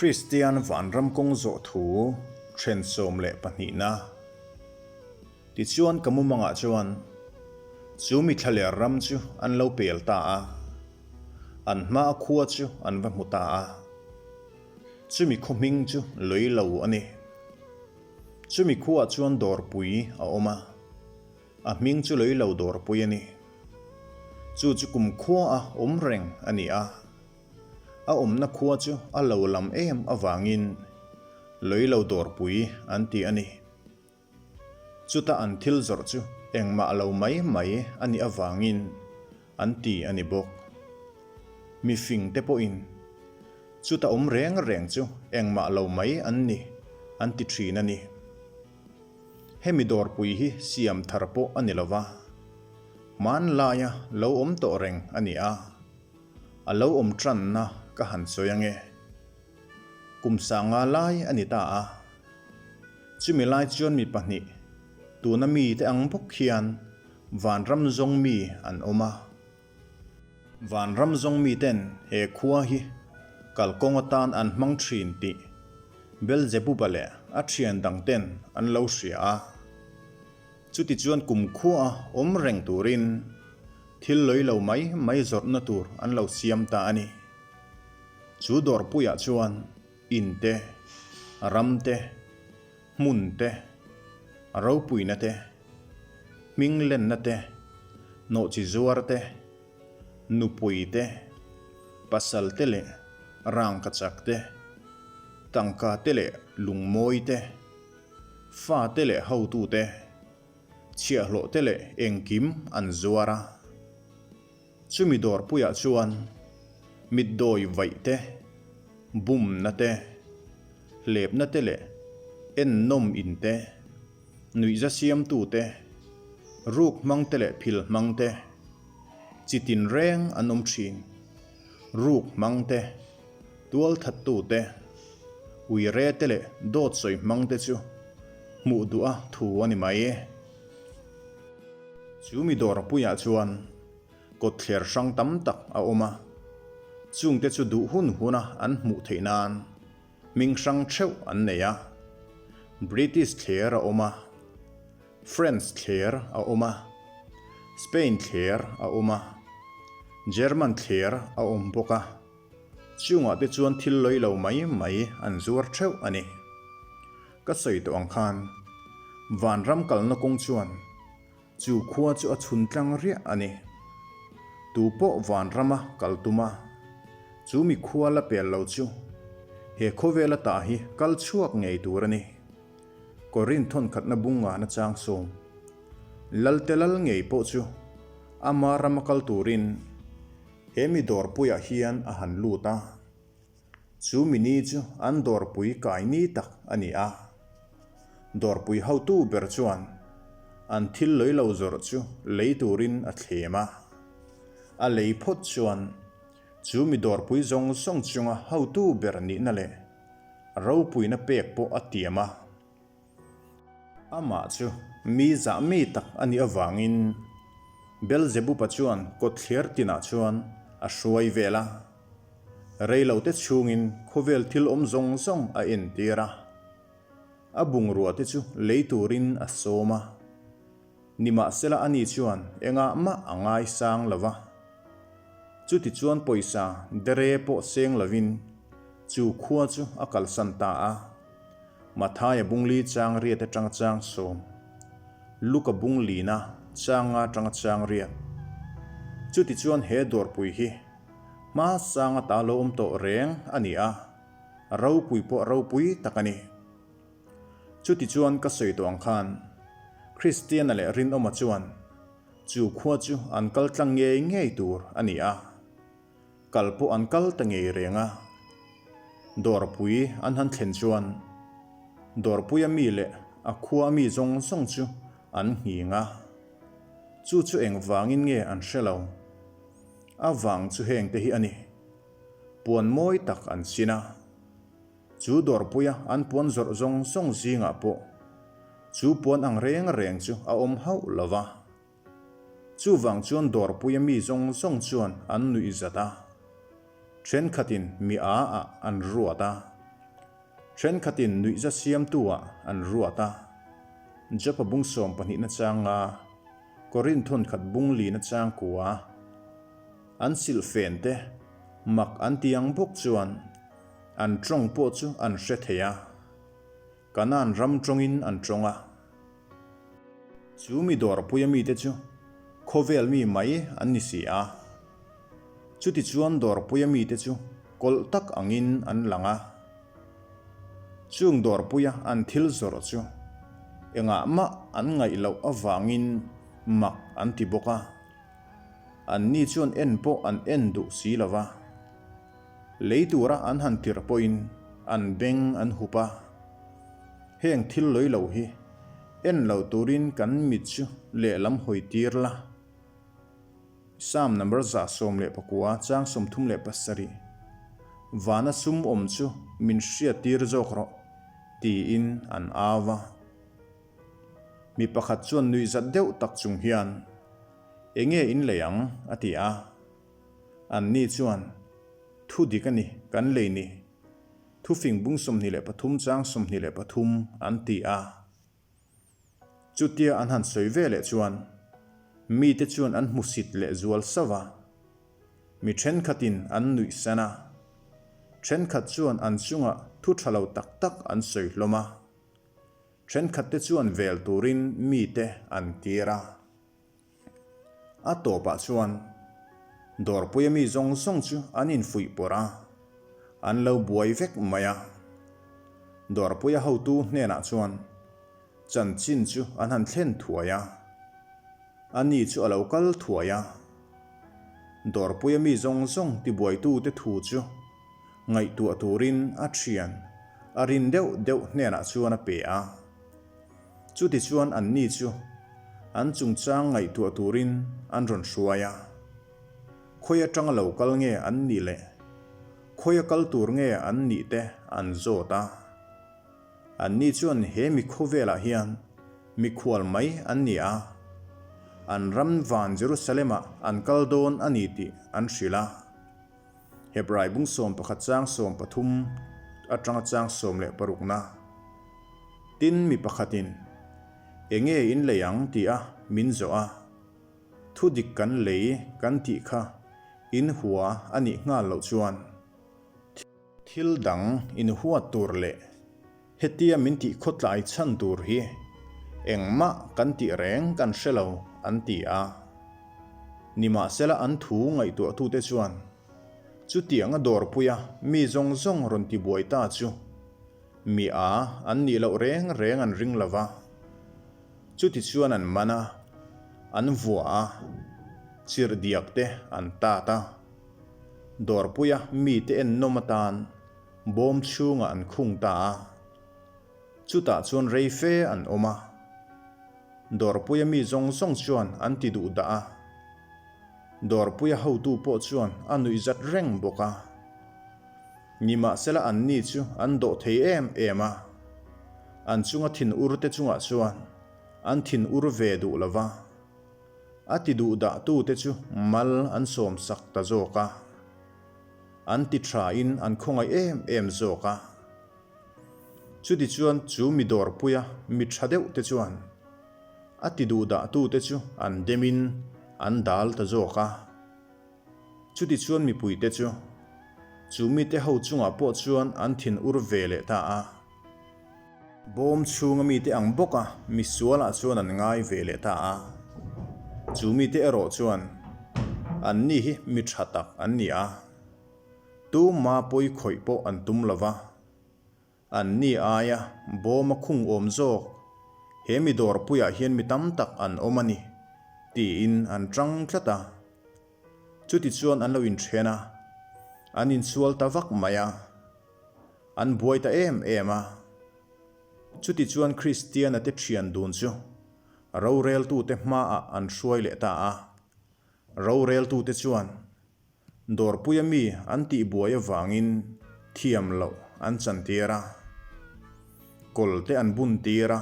Kristian vanram kawng zawh thu then 12na. Tichuan ka mumangah chuan chu mi thlaler ram chu an lo pel ta a, an hmaa khua chu an va hmu ta a. Chumi khaw hming chu lei lo a ni. Chumi khuaah chuan dawrpui a awm a, a hming chu lei lo dawrpui a ni. Chu chu kum khuaa awm reng a ni a. A awmna khua chu a lo lam em avangin lei lo dawrpui an ti a ni. Chuta an thil zawrh chu engmah lo mai mai a nih avangin an ti a ni bawk. Mifing te pawhin chuta awm reng reng chu engmah lo mai an ni an ti thin a ni. Hemi dawrpui hi siam thar pawh a ni lova, hmanlaia lo awm tawh reng a ni a, a lo awm tanna ka han sawi ange. Kum sanga lai a ni ta a. Chumi lai chuan mi pahnih, tuna mite ang bawk hian vanram zawng mi an awm a. Vanram zawng miten he khua hi kalkawng atan an hmang thin tih Belzebuba leh a thian dangten an lo hria a. Chutichuan kumkhua awm reng turin thil lawilo mai mai zawrhna tur an lo siam ta a ni. Chu dawrpuiah chuan in te, ram te, hmun te, ropuina te, hming lenna te, nawhchi zuar te, nupui te, pasal te leh rangkachak te, tangka te leh lungmawi te, fa te leh hotu te, chhiahhlawh te leh engkim an zuar a. Chumi dawrpuiah chuan mitdawi vaih te, bumna te, hlepna te leh ennawm in te, nuihza siamtu te, ruk hmang te leh phil hmang te, chi tinreng an awm thin. Ruk hmang te, tualthattu te, uire te leh dawt sawi hmang te chu hmuh duh a thu a ni mai. Chu mi dawrpuiah chuan kawtthler hrang tam tak a awm a, chungte chu duh hun huna an hmuh theih nan hming hrang theuh an nei a. British thler a awm a, French thler a awm a, Spain thler a awm a, German thler a awm bawk a. Chungah te chuan thil lawi lo mai mai an zuar theuh a ni. Ka sawi tawh ang khan, vanram kalna kawng chuan chu khua chu a chhun tlang riah a ni. Tu pawh vanrama kal tum a, chu mi khua la pel lo chu he khawvela tah hi kal chhuak ngei tur a ni. Korinth thawnkhatna bung ngana chang sawm. Lalte lal ngei pawh chu ama rama kal turin he mi dawrpuiah hian a han lut a. Chu mi ni chu an dawrpui kai ni tak a ni a. Dawrpui hotu ber chuan an thil lei lo zawrh chu lei turin a thlem a. A lei phawt chuan chu mi dawrpui zawng zawng chunga hotu ber nihna leh ropuina pek pawh a tiam a. Amah chu mi zah mi tak a nih avangin Belzebupa chuan kawtthler tinah chuan a hruai vel a. Reilote chhungin khawvel thil awm zawng zawng a entir a. A bungrua te chu lei turin a sawm a. Nimahsela ani chuan engah mah a ngaisang lo va. Chutichuan pawisa dere pawh seng lovin chu khua chu a kalsan ta a. Mathaia bungli chang riat atanga chang sawm, Luka bunglina changa atanga chang riat. Chutichuan he dawrpui hi hma sanga ta lo awm tawh reng a ni a, ropui pawh ropui tak a ni. Chutichuan ka sawi tawh ang khan, Kristiana leh Rinawma chuan chu khua chu an kal tlang ngei ngei tur a ni a, kal pawh an kal ta ngei reng a. Dawrpui an han thlen chuan Dawrpuia mi leh a khua mi zawng zawng chu an nghing a, chu chu engvangin nge an hre lo. A vang chu hengte hi a ni, puan mawi tak an sin a. Chu dawrpuia an puan zawrh zawng zawng zingah pawh chu puan ang reng reng chu a awm hauh lo va. Chuvang chuan dawrpuia mi zawng zawng chuan an nuih zat a, thenkhatin mi a ah an ruat a. Thenkhatin nuihza siamtu-ah an ruat a. Jopa bung sawmpahnihna chang nga, Korinth thawnkhat bung lina chang kua. An silhfen te mak an ti ang bawk chuan an tawng pawh chu an hre thei a. Kanaan ram tawngin an tawng a. Chu mi dawrpuia mite chu khawvel mi mai an ni si a. Chutichuan dawrpuia mite chu kawlh tak angin an lang a. Chung dawrpuia an thil zawrh chu engah mah an ngaih loh avangin mak an ti bawk a. Anni chuan en pawh an en duh si lo va. Lei tura an han tirh pawhin an beng an hup a. Heng thil lawih lo hi en lo turin kan mit chu lehlam hawi tir la. Psalm number 119 chang 37, Vana sum awm chu min hriattir zawk rawh, tiin an au va. Mi pakhat chuan nuihzat deuh tak chung hian, Enge in lei ang? a ti a. Anni chuan, Thu dik a ni, kan lei ni. Thufing bung 23 chang 23 an ti a. Chutia an han sawi ve leh chuan mite chuan an hmusit leh zual sauh a, mi thenkhatin an nuih san a, thenkhat chuan an chungah thu tha lo tak tak an sawi hlawm a, thenkhatte chuan vel turin mite an tir a. A tawpah chuan dawrpuia mi zawng zawng chu an infuih pawrh a, an lo buai vek mai a. Dawrpuia hotu hnenah chuan chanchin chu an han thlen thuai a, ani chu a lo kal thuai a. Dawrpuia mi zawng zawng tibuaitute thu chu ngaihtuah turin a thian a rin deuh deuh hnenah chuan a pe a. Chutichuan anni chu an chungchang ngaihtuah turin an rawn hruai a. Khawi atanga lo kal nge an nih leh khawi a kal tur nge an nih te an zawt a. Anni chuan he mi khawvelah hian mikhual mai an ni a, an ram van Jerusalem-ah an kal dawn a ni tih an hrilh a. Hebrai bung 11 chang 13 atanga chang 16 na. Tin mi pakhatin, Enge in lei ang? ti a min zawh a. Thu dik kan lei kan tih kha in hua a nih nghal loh chuan thil dang in huat tur leh Hetia min tih khawtlai chhan tur hi engmah kan tih reng kan hre lo an ti a. Nimahsela an thu ngaihtuahtute chuan chutianga dawrpuia mi zawng zawng rawn tibuai ta chu mi a an nih loh reng reng an ring lo va. Chutichuan an man a, an vuah a, chirhdiak te an tat a. Dawrpuia mite ennawm atan Bawm chhungah an khung ta a, chutah chuan rei fe an awm a. Dawrpuia mi zawng zawng chuan an ti duh dah a, Dawrpuia hotu pawh chuan a nuihzat reng bawk a. Nimahsela anni chu an dawh thei em em a, an chunga thinur te chungah chuan an thinur ve duh lo va, a ti duh dahtute chu mal an sawmsak ta zawk a. An ti tha in an khawngaih em em zawk a. Chutichuan chu mi dawrpuia mi tha deuh te chuan a ti duhdah tu te chu an dem in an dal ta zawk a. Chutichuan mipui te chu chu mite ho chungah pawh chuan an thin ur ve leh ta a. Bawm chhunga mite ang bawka misualah chuan an ngai ve leh ta a. Chu mite erawh chuan anni hi mi tha tak an ni a, tuma pawi khawih pawh an tum lo va. Anni aia bawma khung awm zawk he mi dawrpuiah hian mi tam tak an awm a ni tiin an tang tlat a. Chutichuan an lo inthen a, an insual ta vak mai a. An buai ta em em a. Chutichuan Kristiana te thian dun chu roreltute hmaah an hruai leh ta a. Roreltute chuan dawrpuia mi an tihbuai avangin thiam loh an chantir a. Kawlte an buntir a,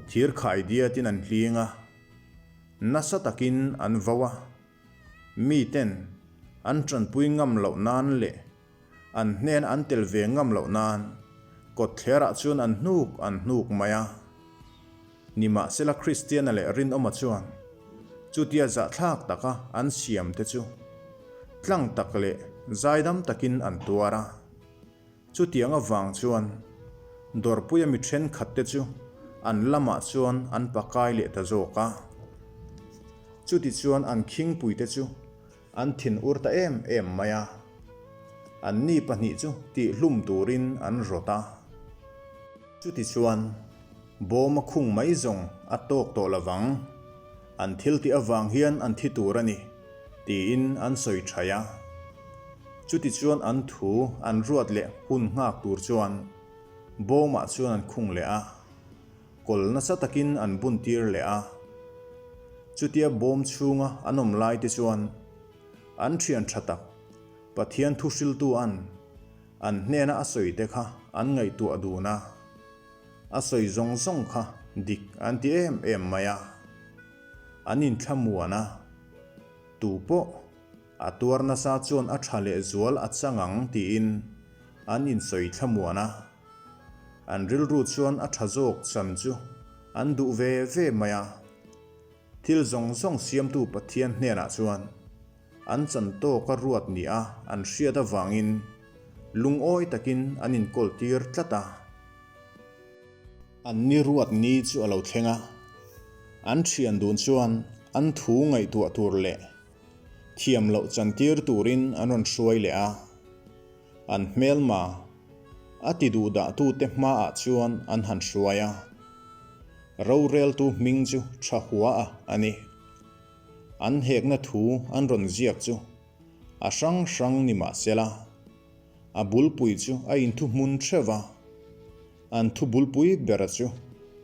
thirkhai diatin an hling a, nasa takin an vo a. Miten an tanpui ngam loh nan leh An hnen an tel ve ngam loh nan Kawtthlerah chuan an hnuk an hnuk mai a. Nimahsela Kristiana leh Rinawma chuan chutia zahthlak taka an siam te chu tlang tak leh zaidam takin an tuar a. Chutiang avang chuan dawrpuia mi thenkhat te chu an lamah chuan an pakai leh ta zawk a. Chutichuan an khingpui te chu An thin ur ta em em mai a, anni pahnih chu tihhlum turin an rawt a. Chutichuan, bawm a khung mai zawng a tawk tawh lo vang, an thil tih avang hian an thi tur a ni, tiin an sawi thaih a. Chutichuan an thu an ruat leh hun nghak tur chuan bawmah chuan an khung leh a. Kawl nasa takin an bun tir leh a. Chutia bawm chhunga an awm lai te chuan an thian tha tak Pathian thu hriltu an an hnena a sawi te kha an ngaihtuah dun a. A sawi zawng zawng kha dik an ti em em mai a. An inthlamuan a. Tu pawh a tuar nasa chuan a tha leh zual a chang ang tiin an insawi thlamuan a. An rilru chuan a tha zawk chan chu an duh ve ve mai a. Thil zawng zawng siamtu Pathian hnenah chuan an chan tawka ruat ni a an hriat avangin lungawi takin an inkawl tir tlat a. An ni ruat ni chu a lo thleng a, an thian dun chuan an thu ngaihtuah tur leh thiam loh chantir turin an rawn hruai leh a. An hmelma a ti duhdahtute hmaah chuan an han hruai a, roreltu hming chu tha hua a a ni. An hekna thu an rawn ziak chu a hrang hrang ni mah sela, a bulpui chu a inthuhmun theuh a, an thu bulpui bera chu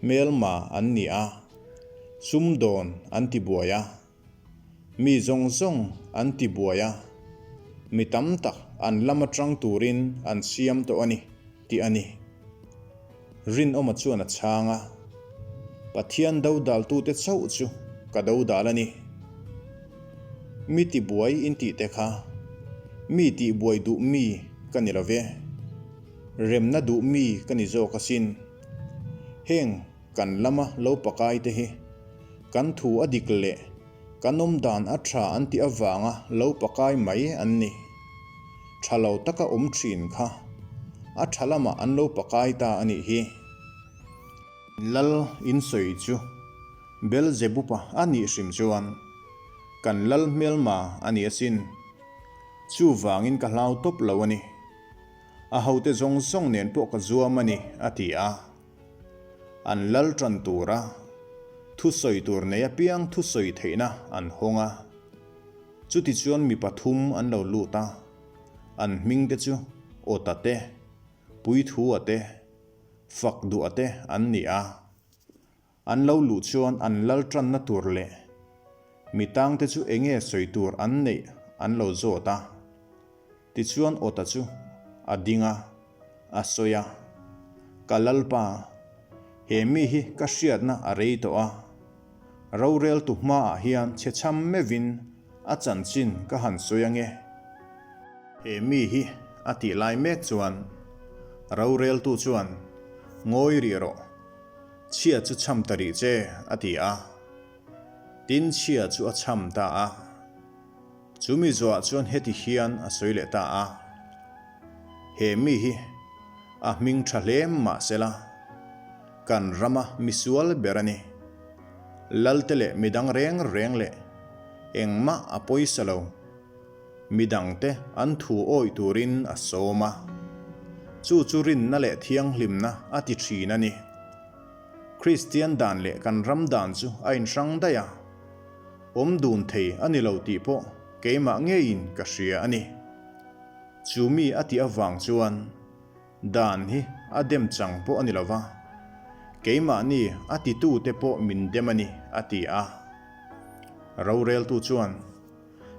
hmelma an ni a, sumdawn an ti buai a. Mi zawng zawng an ti buai a, mi tam tak an lam atang turin an siam tawh a ni, tih a ni. Rinawma chuan a chhang a, Pathian dodaltute chauh chu ka dodal a ni. Mi tibuai in tih te kha mi tihbuai duh mi ka ni lo ve, remna duh mi ka ni zawk asin. Heng kan lama lo pakai te hi Kan thu a dik leh kan awm dan a tha an tih avanga lo pakai mai an ni. Tha lo taka awm thin kha a tha lamah an lo pakai ta a nih hi. Lal in sawi chu Belzebupa a nih hrim chuan kan lal hmelma a ni asin. Chuvangin ka hlau tawp lo a ni. A hote zawng zawng nen pawh ka zuam a ni, a ti a. An lal tan tura thusawi tur nei apiang thusawi theihna an hawng a. Chutichuan mi pathum an lo lut a, an hmingte chu Awta te, Puithua te, Fakduha te an ni a. An lo luh chuan an lal tanna tur leh mi tangte chu enge sawi tur an neih an lo zawt a. Tichuan Awta chu a ding a, a sawi a, Ka Lalpa, he mi hi ka hriatna a rei tawh a, roreltu hmaah hian chhe chham meuhin a chanchin ka han sawi ange. He mi hi a tih lai mek chuan roreltu chuan, Ngawi rih rawh, chhia chu chham ta rih che, a ti a. Tin chhia chu a chham ta a. Chu mi zuah chuan heti hian a sawi leh ta a, He mi hi a hming tha hle mah sela, kan rama misual ber a ni. Lalte leh midang reng reng leh engmah a pawisa lo. Midangte an thu awih turin a sawm a, chu chu rinna leh thianghlimna a ti thin a ni. Kristian dan leh kan ram dan chu a inhrang daih a. Awm dun thei a ni lo tih pawh keimah ngeiin ka hria a ni. Chu mi a tih avang chuan dan hi a dem chang pawh a ni lo va, keimahni a titute pawh min dem a ni, a ti a. Roreltu chuan,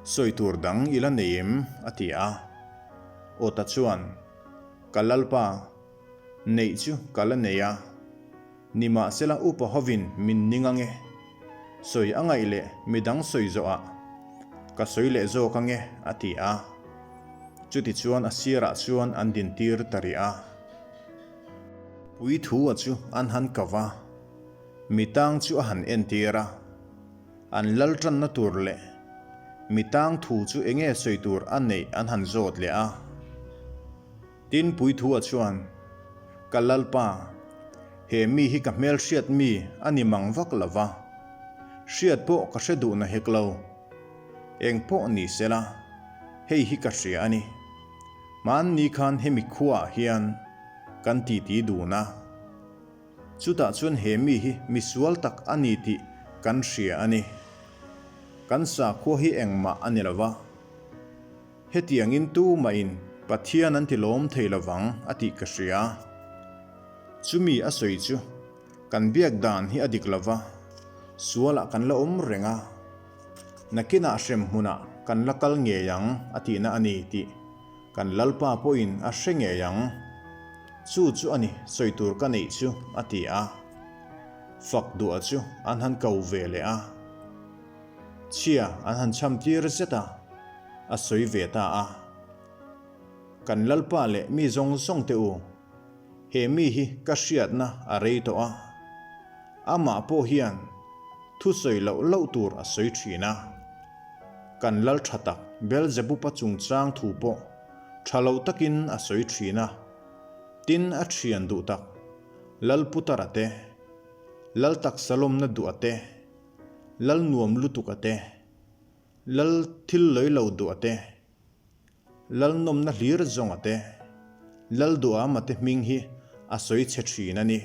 Sawi tur dang i la nei em? a ti a. Awta chuan, Ka Lalpa, neih chu ka la nei a. Nimahsela upa hovin min ning ange. Sawi a ngaih leh midang sawi zawhah ka sawi leh zawk ange a ti a. Chutichuan a sirah chuan an dintir ta rih a. Puithua chu an han ko va, mi tang chu a han entir a, an lal tanna tur leh mi tang thu chu enge sawi tur a neih an han zawt leh a. Tin, Puithua chuan, Ka lalpa, he mi hi ka hmelhriat mi a ni mang vak lo va, hriat pawh ka hre duhna hek lo. Eng pawh ni sela, hei hi ka hria a ni. Hmanni khan hemi khuaah hian kan titi dun a. Chutah chuan he mi hi misual tak a ni tih kan hria a ni. Kan sakhua hi engmah a ni lo va. Hetiangin tumahin Pathian an ti lawm thei lo vang a tih ka hria. Chumi a sawi chu kan biak dan hi a dik lo va, sualah kan la awm reng a. Nakinah hrem hmunah kan la kal ngei ang a tihna a ni tih kan Lalpa pawhin a hre ngei ang. Chu chu a ni sawi tur ka neih chu a ti a. Fak duah chu an han ko ve leh a. Chhia an han chham tir zet a, a sawi ve ta a. Kan Lalpa leh mi zawng zawng te u, he mi hi ka hriatna a rei tawh a. Amah pawh hian thu sawi loh loh tur a sawi thin a. Kan lal tha tak Beelzebupa chungchang thu pawh tha lo takin a sawi thin a. Tin a thian duh tak Lal Putara te, Lal Taksalawmna duh a te, Lal nuam lutuk a te, Lal thil lawi lo duh a te, Lal nawmna hlir zawnga te, Lal duhama te hming hi a sawi chhe thin a ni.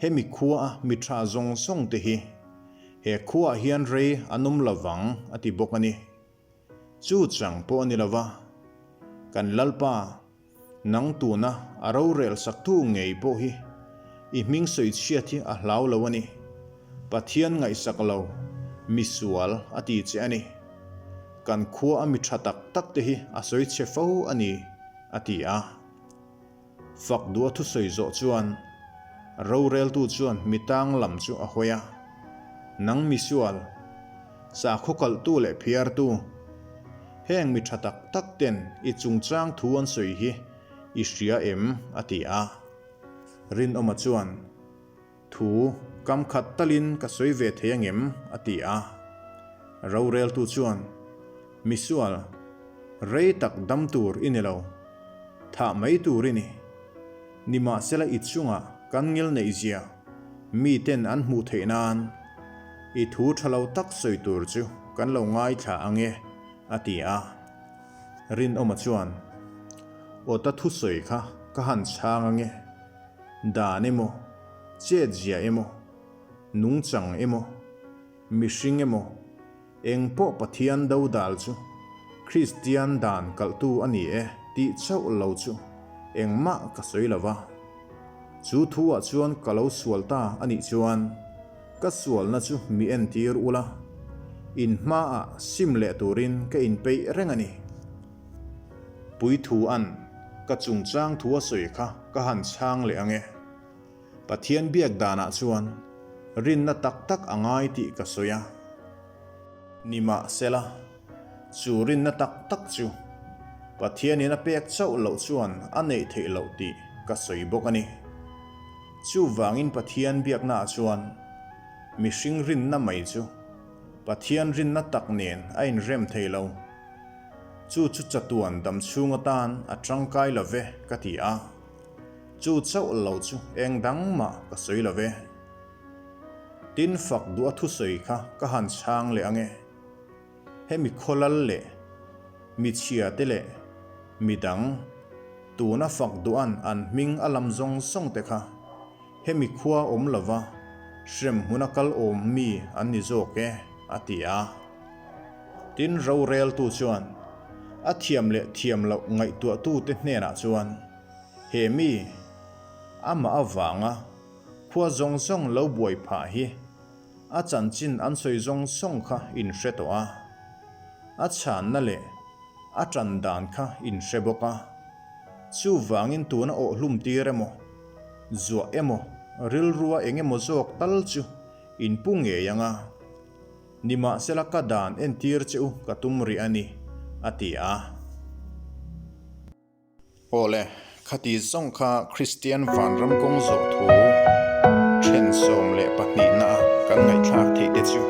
Hemi khua mi tha zawng zawng te hi he khuaah hian rei an awm lo vang a ti bawk a ni. Chu chang pawh a ni lo va, kan Lalpa Nang tuna a rorel saktu ngei pawh hi i hming sawi chhiat hi a hlau lo a ni. Pathian ngaihsak lo, misual a ti che a ni. Kan khua a mi tha tak tak te hi a sawi chhe fo a ni, a ti a. Fak duh a thusawi zawh chuan roreltu chuan mi tang lam chu a hawi a. Nang misual, sakhaw kalhtu leh phiartu, Heng mi tha tak tak ten i chungchang thu an sawi hi i hria em? a ti a. Rinawma chuan, Thu kam khat talin ka sawi ve thei angem? a ti a. Roreltu chuan, Misual, rei tak dam tur i ni lo. Thah mai tur i ni. Nimahsela i chungah kan ngil neihzia miten an hmuh theih nan i thu tha lo tak sawi tur chu kan lo ngaithla ang e, a ti a. Rinawma chuan, Awta thusawi kha ka han chhang ang e, dan emaw, chetzia emaw, nungchang emaw, mihring emaw, Eng pawh Pathian dodal chu Kristian dan kalhtu a ni e tih chauh lo chu engmah ka sawi lo va. Chu thu-ah chuan ka lo sual ta a nih chuan ka sualna chu mi entir ula, in hmaah sim leh turin ka inpeih reng a ni. Puithu-a'n ka chungchang thu a sawi kha ka han chhang leh ang e. Pathian biak danah chuan rinna tak tak a ngai tih ka sawi a. Nimahsela, chu rinna tak tak chu Pathianin a pek chauh loh chuan a neih theih loh tih ka sawi bawk a ni. Chuvangin Pathian biaknaah chuan mihring rinna mai chu Pathian rinna tak nen a inrem thei lo. Chu chu chatuan damchhung atan a tangkai lo ve ka ti a. Chu chauh lo chu eng dang mah ka sawi lo ve. Tin fak duh a thusawi kha ka han chhang leh ang e. Hemi khawlal leh mi chhia te leh mi dang tuna fak duhan an hming a lam zawng zawng te kha hemi khua awm lova hrem hmuna kal awm mi an ni zawk e, a ti a. Tin roreltu chuan a thiam leh thiam loh ngaihtuahtute hnenah chuan, He mi, amah avanga khua zawng zawng lo buai phah hi a chanchin an sawi zawng zawng kha in hre tawh a, a chhanna leh a tan dan kha in hre bawk a. Chuvangin tuna awhhlum tir emaw, zuah emaw, rilrua eng emaw zawk tal chu in pu ngei ang a. Nimahsela ka dan entir che u ka tum rih a ni, a ti a. Awle, Khati zawng kha Kristian vanram kawng zawh thu then 12 na a kan ngaihthlak theih te chu.